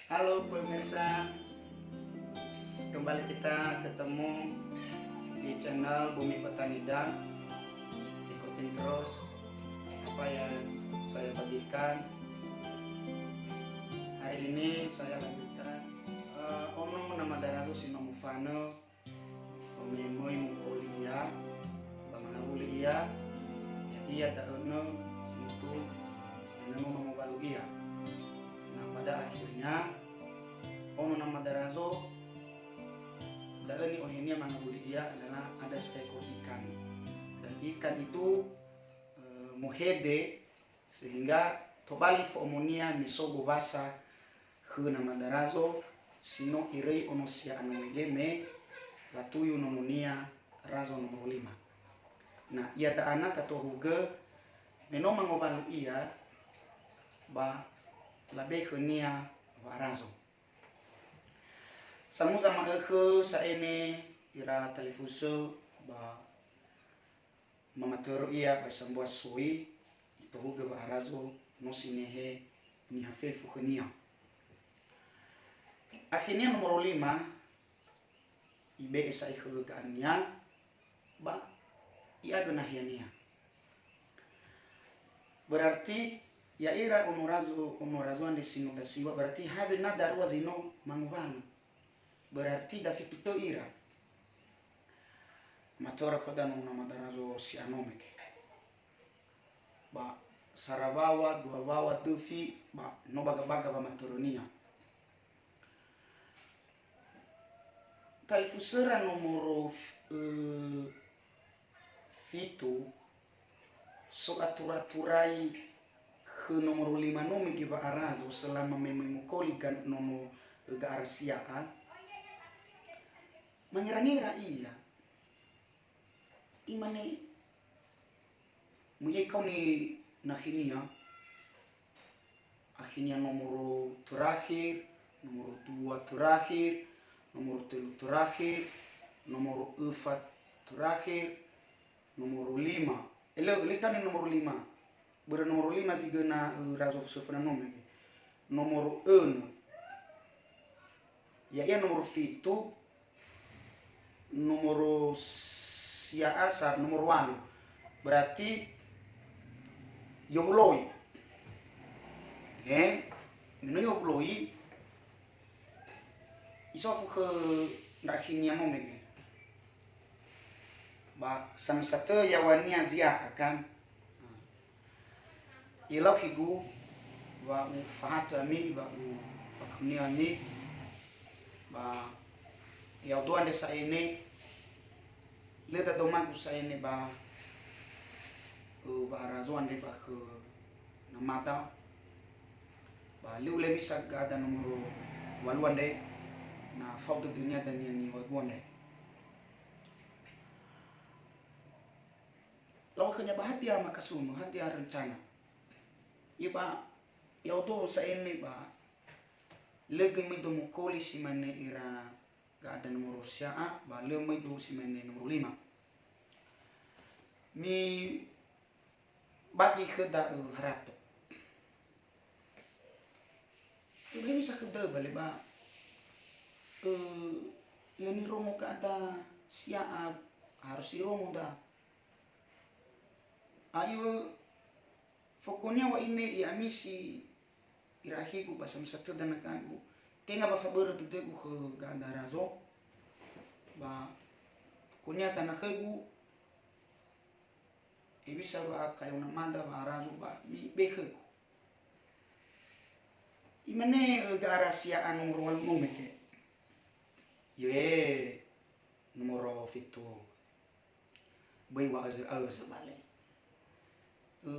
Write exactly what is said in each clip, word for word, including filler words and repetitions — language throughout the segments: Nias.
Halo pemirsa, kembali kita ketemu di channel Bumi Petani Dan. Ikutin terus apa yang saya bagikan. Hari ini saya lanjutkan, eh, ono nama darazo si no mufanö. Memöi mukoli ia, ba mangawuli ia, ya'ia da'ö no mutu, ena'ö no mangowalu ia. Na pada akhirnya, ono nama darazo, da'ö ni'ohenia mangawuli ia adalah ada seekor ikan. Dan ikan itu, eh, muhede, sehingga tobali fo'omonia me so gowasa khö nama darazo si no iröi ono sia'a no mege me latuyu nononia razo nomoro lima. Na ia da'ana tatohugö me no mangowalu ia ba labe khönia wa'arazo. Samuza ma'ökhö sa'ene ira talifusö ba mamatörö ia ba sambua soi, itohugö wa'arazo no sinehe niha fefu khönia. Akhirnya nomoro lima, ibe'e sa'i khö ga'ania, ba i'agö nahiania. Berarti ya'ira ono razo, ono razo andre si no dasiwa, berarti hawena darua zi no mangowalu. Berarti dafitu tö ira. Matörö khöda no nama darazo sia'a no mege. Ba sarawawa, duawawa döfi, ba no bagabaga wamatörönia. Talifusöra nomoro f-, eh, fitu, so atura-aturai khö nomoro lima no mege wa'arazo selama memöi mukoli ga-, nono ga'ara sia'a. Mangera-ngera ia. Imane, "Möi kaoni nakhinia." Akhirnya nomoro terakhir, nomoro dua terakhir, nomoro telu terakhir, nomoro empat terakhir, nomoro lima. Eh, lö, lö tane nomoro lima. Börö nomoro lima zi göna, eh, razo sö föna no mege. Nomoro önö. Ya'ia nomoro fitu, nomoro sia'a sa nomoro walu. Berarti yowuloi. Eh, me no yowuloi, isofu khö ndra akhinia no mege. Ba samösa tö yaŵania zia'a kan. Ilau khigu wa ufahatö ami, wa ufakaoni ami, ba ya'odo andre sa'ene, lö dadomagu sa'ene ba, ö, wa'arazo andre ba khö namada, ba lö ulemi sa ga'ada nomoro walu andre, na fao dödönia dania niŵa'ögu andre. Lau khönia ba hadia makasunu, hadia rencana. Ia ba, ya'odo sa'ene ba, lö göi möido mukoli si mane ira ga'ada nomoro sia'a, ba lö möido si mane nomoro lima. Mibagi khöda, ö, harato. Ube'e misa khöda bale ba, ö, lö nirongo ga'ada sia'a harus irongo da. Ayo fokonia wa ine i amisi ira akhigu ba samösa tö danakagu. Tenga ba fabörö dödögu khö ga'ada razo. Ba fokonia danakhögu, hewisa wa kayo namada wa'arazo ba mibe khögu. Imane, ö, ga'ara sia'a nomoro walu no mege. Ye, nomoro fitu. Böi wa'aözö-aözö bale. Ö,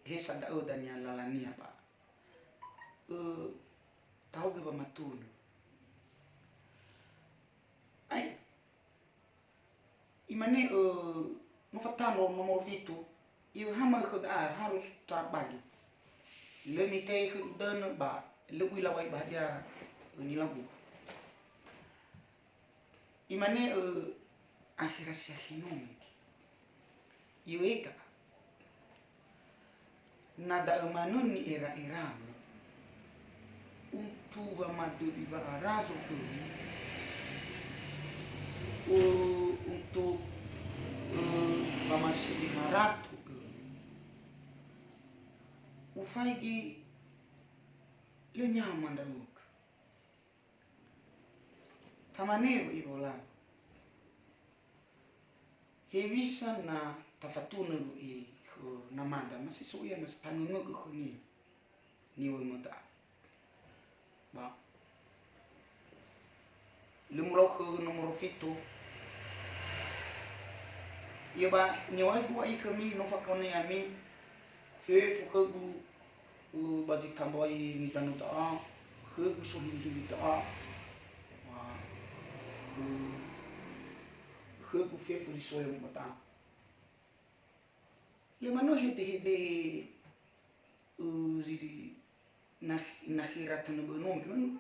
he sa da'ö dania lalania ba. Ö, tahu göi ba matunö. Ai, imane, ö, no fatandro nomoro fitu, iö hama khö da'a harus tabagi. Lö mitehegö dönö ba lö ui lawai ba hadia, ö, nilagu. Imane, ö, akhera siakhino mege. Iö ega. Na da'ö manö ni'era-eramu, u-, tu wamadöbi wa'arazo göi, ö, untuk, ö, wamasibi harato göi. Ufaigi lö nyama ndra'ugö. Tamane wö ibola. Hewisa na tafatunö wö'i khö namada, ma si so ia na tangöngögö khönia niŵa'ömö da'a. Ba lö mulau khö nomoro fitu. Ia ba niŵa'ögu wa'i khömi no fakaonö ami, fefu khögu, ö, ba zi tambai nidanö da'a, khögu sohilihi da'a, ba, ö, khögu fefu zi soya ba da'a. Lö manö hedehede, ö, zi, zi, na, na khera tanö bö'ö nomi,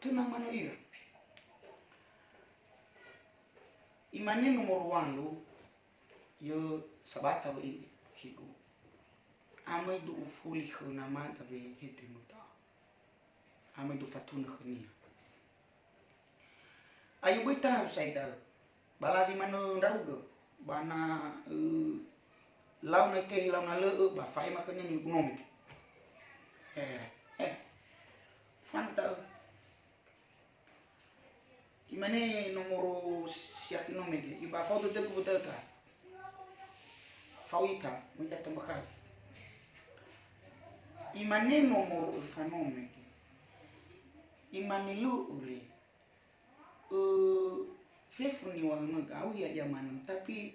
töna manö ira. Imane nomoro walu, yö sabata wö'i khigu. Amai du ufuli khö namada wehede muda. Amai du fatunö khönia. Ayo böi tahu sai da'ö. Ba lazi manö ndra'ugö. Ba na, ö, lau na itehe, lau na lö'ö, ba fa'ema khönia ni'unomege. Eh, eh. Fana da'ö. Imane nomoro si akhi nomege, iba fao dödögu bödöga. Fao ita, mo ita tambakhai. Imane nomoro öfa nomege. Imane lö'ö le. Ö, fefu niŵa'ömöga, au ya'ia manö, tapi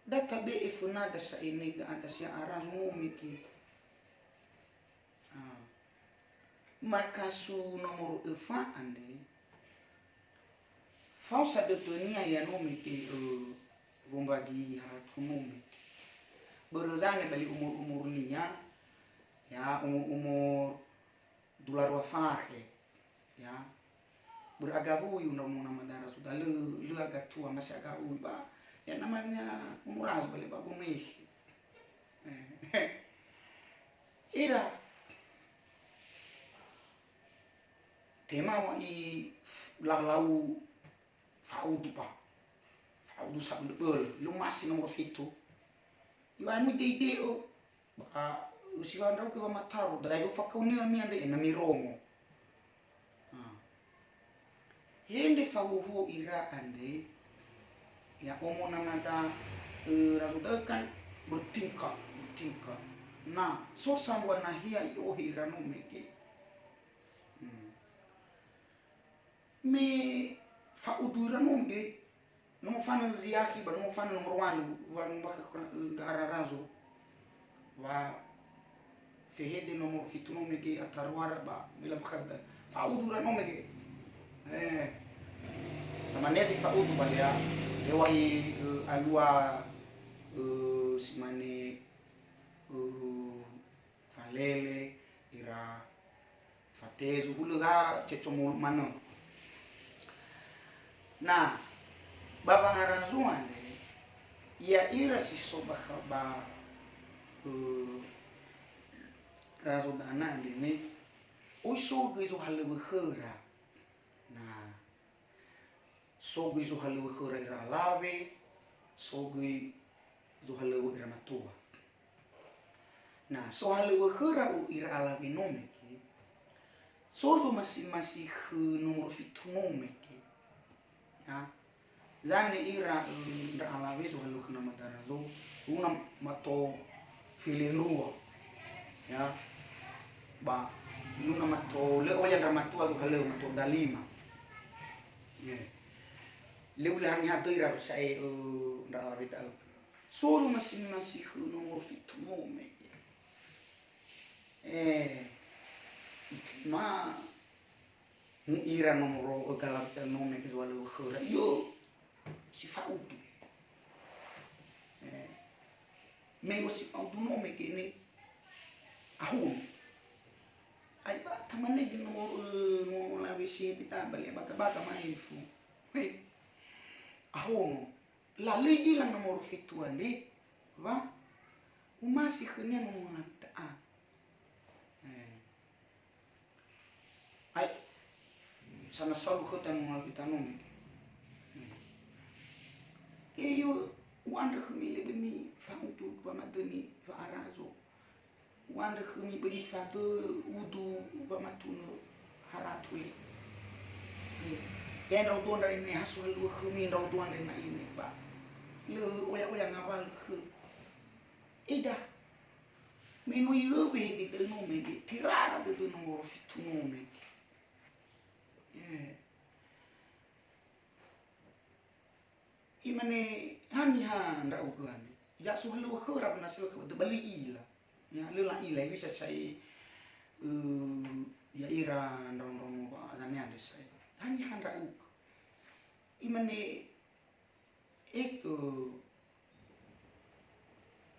da tabe'e fönada sa'ae nege ada si ya'arazo nomege. Ah. Makasu nomoro öfa andre, fao sa dödönia ya nomege, ö, wombagi harato nomege. Börö zane ba li umur-umurnia, ya, umur-umur dula rua fakhe, ya. Börö agawuyu ndra'o mo namada Razuda, lö, lö agatua, ma si agawuyu ba, ya namanya umur Razu ba le ba bonehe. Eh, ira. Tema wa'i f-, lalau fa'udu ba. Fa'udu sabölö-bölö, lö masi nomoro fitu. Iŵa'ö mude'e-de'ö. Ba, ö, siŵa'ö ndra'ugö wamataro, da'e lö fakaonö ami andre, ena'ö mirongo. Ah. He andre fahuhuo ira andre, ya omo namada, ö, Razu da'ö kan bertingkat, bertingkat. Na, so sambua nahia i'ohe ira nomege. Hmm. Me fa'udu ira nomege, no mofanö zi akhi ba no mofanö nomoro walu, wa-, wa-, gara Razo. Wa fehede nomoro fitu nomege ataruara ba mela bakha da. Fa'udu ira nomege. Eh, tamane zi fa'udu ba lea, lewai, eh, alua, eh, si mane, eh, falele, ira fatezu, hulö ha cecomolu manö. Na, ba wangarazo andre, ya'ira si so bakha ba, ö, Razo Dana andre, ne, oi so göi zohalöŵö khöra. Na, So göi zohalöŵö khöra ira alawe, so göi zohalöŵö ira matua. Na, sohalöŵö khöra u ira alawe nomege, so zomasi-masi khö nomoro fitu nomege. Ya. Zane ira, ö, ndra alawe zohalöŵö khö namada Razo, una mato filindrua. Ya. Ba, nuna mato, lö oya ndra matua zohalöŵö, mato dalima. Ya. Lö ulö haniha töi raru sa'ae, ö, ndra alawe da'ö. So zomasi-masi khö nomoro fitu nomege. Eh, itema, ira nomoro, ö, galawe da'ö nomege zohalöŵö khöra. Iyo, si fa'udu. Eh, me wa si fa'udu nomege ne ahono. Ai ba tamane gö nomoro, ö, nomoro lawe si hete ta ba le baka-baka ma'ifu. He. Ahono. Lalöi ila nomoro fitu andre, wa, umasi khönia nomoro lawe da'a. Eh. Sana salu khöta nungal kita nome. Eyo, u'andrö khömi lebe mi fa'udu ba madöni fa'arazo. U'andrö khömi böi fadö udu ba matunö haratu li. Ya ndraodo ndra ine ha sohalöŵö khömi ndraodo andre na ine ba. Lö oya-oya ngawalö khö. Eda. Me no iöwe hede döi nome de, terara dödö nomoro fitu nome. Eh. Imane, "Haniha ndra'ugö andre?" Ya sohalöŵö khöra ba nasi lö khöra, ba lö i'ila. Ya, lö la'ila, hewisa sa'ae, eh, ya'ira ndraono-ndraono ba azania andre sa'ae. "Haniha ndra'ugö?" Imane, "Eh, eh,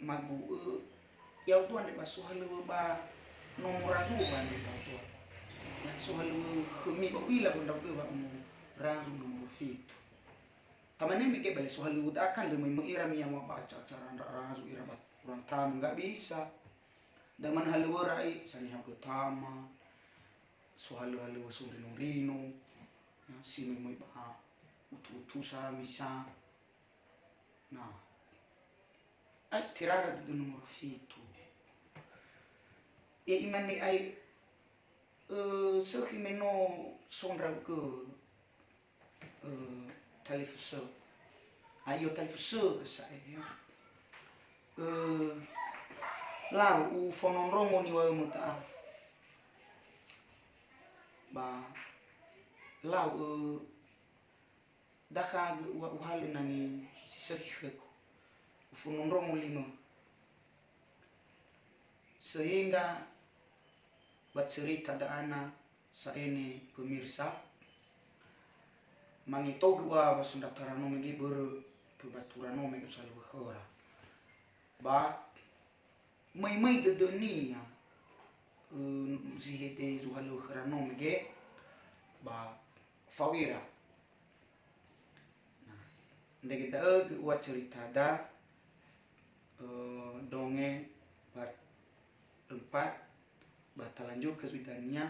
magu, eh, ya'odo andre ba sohalöŵö ba nomora dua andre ya'odo. Ya, sohalöŵö khömi ba u'ila ba ndra'ugö wa'ono razu nomoro fitu." Tamane mege bale sohalöŵö da'a kan lö möi-möi ira mia ma ba acara-acara ndra razu ira ba kurang tama, nggak bisa. Da man halöŵö ra'i, saniha götama, sohalö-halöŵö sonrino-rino, ya, si möi-möi ba utu-utusa misa. Nah. Ai, terara dödö nomoro fitu. Ya, imane ai, eh, sökhi me no so ndra'ugö, eh, talifusö. Ayo talifusö ke sa'ae, ya. Eh, lau ufonondrongo niŵa'ömö ta'a. Ba lau, eh, dakha gö ua uhalö nangi si sökhi khögu. Ufonondrongo limö. Sehingga ba cerita da'ana sa'ae ne pemirsa, mangetogö ua wasondra tarano mege börö pebatura no mege usalöŵö khöra. Ba möi-möi dödönia, eh, zi hede zuhalöŵö khöra no mege, ba fao ira. Nah, ndrege da'ö gö ua ceritada, eh, dongeng part empat, ba talanjut ke zui dania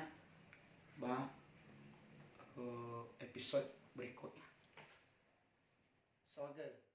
ba, eh, episode berikutnya. Saohagölö.